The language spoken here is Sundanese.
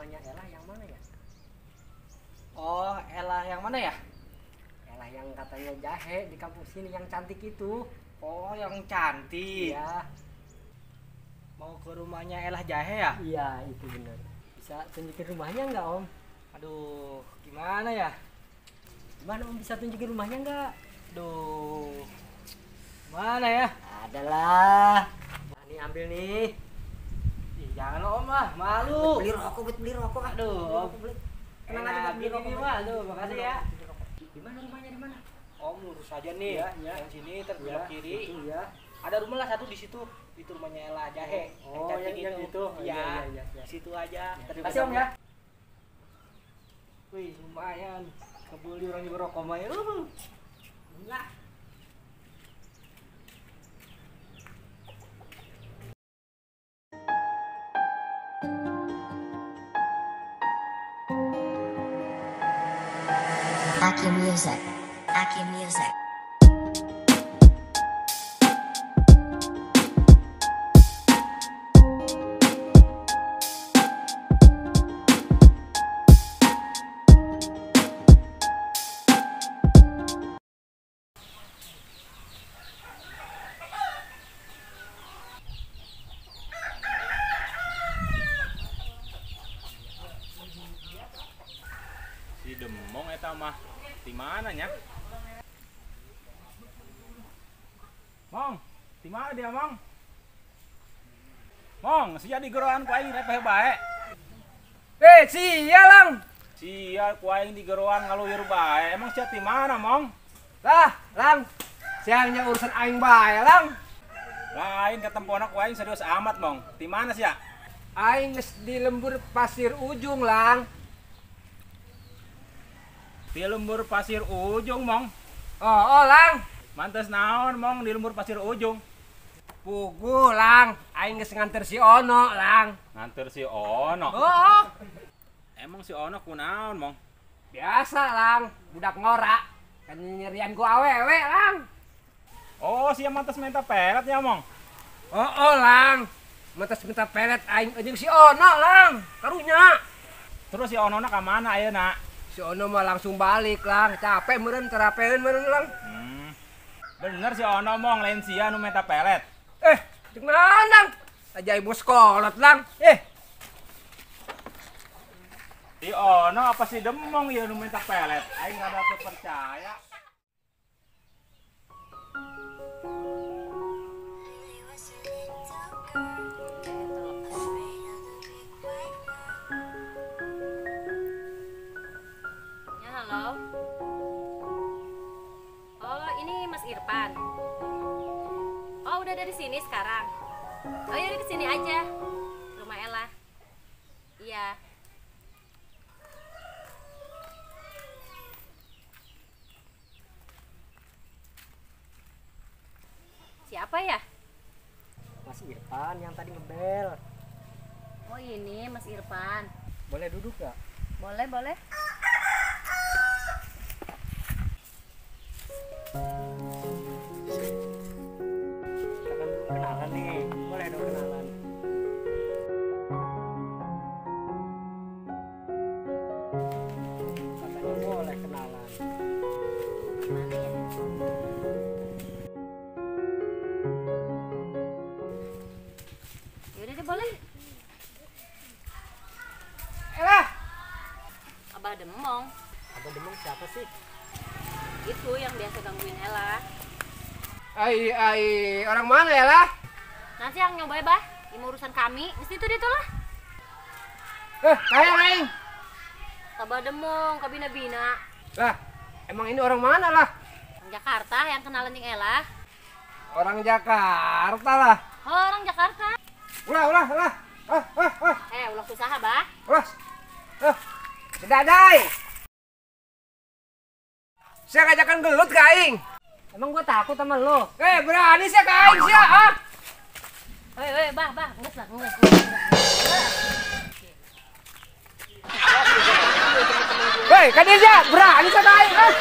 Rumahnya Ella yang mana ya? Oh, Ella yang mana ya? Ella yang katanya jahe di kampung sini yang cantik itu. Oh, yang cantik. Iya. Mau ke rumahnya Ella jahe ya? Iya, itu benar. Bisa tunjukin rumahnya nggak, Om? Aduh, gimana ya? Gimana, Om, bisa tunjukin rumahnya nggak? Aduh, mana ya? Adalah. Nah, nih ambil nih. Ih, jangan Om ah, malu. Beli rokok, buat beli rokok. Aduh, Om. Beli. Tenang aja buat beli rokok. Ini mah, aduh, makasih ya. Di mana rumahnya, di mana? Om lurus aja nih. Ya, ya. Yang sini terbelok ya, kiri. Itu, ya. Ada rumah lah satu di situ. Itu rumahnya Ella jahe. Oh, yang itu. Iya, iya, iya. Situ aja. Ya. Kasih Om ya. Wih, lumayan. Kebeli orang juga rokok mah ya. Enggak. Aki Music. Aki Music. Si Demong eta mah di mana nya? Mong, di mana dia, Mong? Mong, sia digeroan ku aing repeh bae. Eh, sia lang. Sia ku aing digeroan ngaluyur bae. Emang sia di mana, Mong? Lah, Lang. Siangnya urusan aing bae, Lang. Lain ketempona ku aing serius amat, Mong. Di mana sia? Aing geus di lembur Pasir Ujung, Lang. Di lembur Pasir Ujung, Mong. Oh, oh, Lang. Mantes naon, Mong, di lembur Pasir Ujung? Puguh, Lang. Aing geus nganter si Ono, Lang. Nganter si Ono? Oh, oh. Emang si Ono kunaon, Mong? Biasa, Lang. Budak ngora. Kan nyerian ku awewe, Lang. Oh, sia mantes minta pelet ya, Mong? Oh, oh, Lang. Mantes minta pelet aing jeung si Ono, Lang. Karunya. Terus si Onona ka mana ayeuna? Si Ono mah langsung balik, Lang. Capek meureun, terapeun meureun, Lang. Bener si Ono, Mong, lain sia nu minta pelet. Eh, cek naon, Lang? Ajaib bos kolot, Lang. Eh. Si Ono apa si Demong ya nu minta pelet? Aing rada teu percaya. Halo. Oh, ini Mas Irfan. Oh, udah dari sini sekarang. Oh, ya udah kesini aja. Rumah Ella. Iya. Siapa ya? Mas Irfan yang tadi ngebel. Oh, ini Mas Irfan. Boleh duduk gak? Boleh, boleh. Kita kan belum kenalan nih, boleh dong kenalan. Katanya boleh kenalan. Gimana ya? Yaudah deh, boleh. Elah. Abah Demong. Abah Demong siapa sih? Itu yang biasa gangguin Ella. Ai, ai, orang mana Ella? Nanti yang nyoba bah, ini urusan kami, mesti itu dia tuh lah. Eh, kayak aing. Abah Demong, kabina-bina. Lah, emang ini orang mana lah? Orang Jakarta yang kenalan jeung Ella. Orang Jakarta lah. Oh, orang Jakarta. Ulah, ulah, ulah. Ah, ah, ah. Eh, ulah usaha, bah. Ulah. Ah. Sedadai. Saya ngajakan gelut ke aing. Emang gua takut sama lo? Eh, berani sih ke aing sih, ah. Hei, hei, bah, bah, nges lah, nges. Hei, Kadija, berani sih ke aing, ah.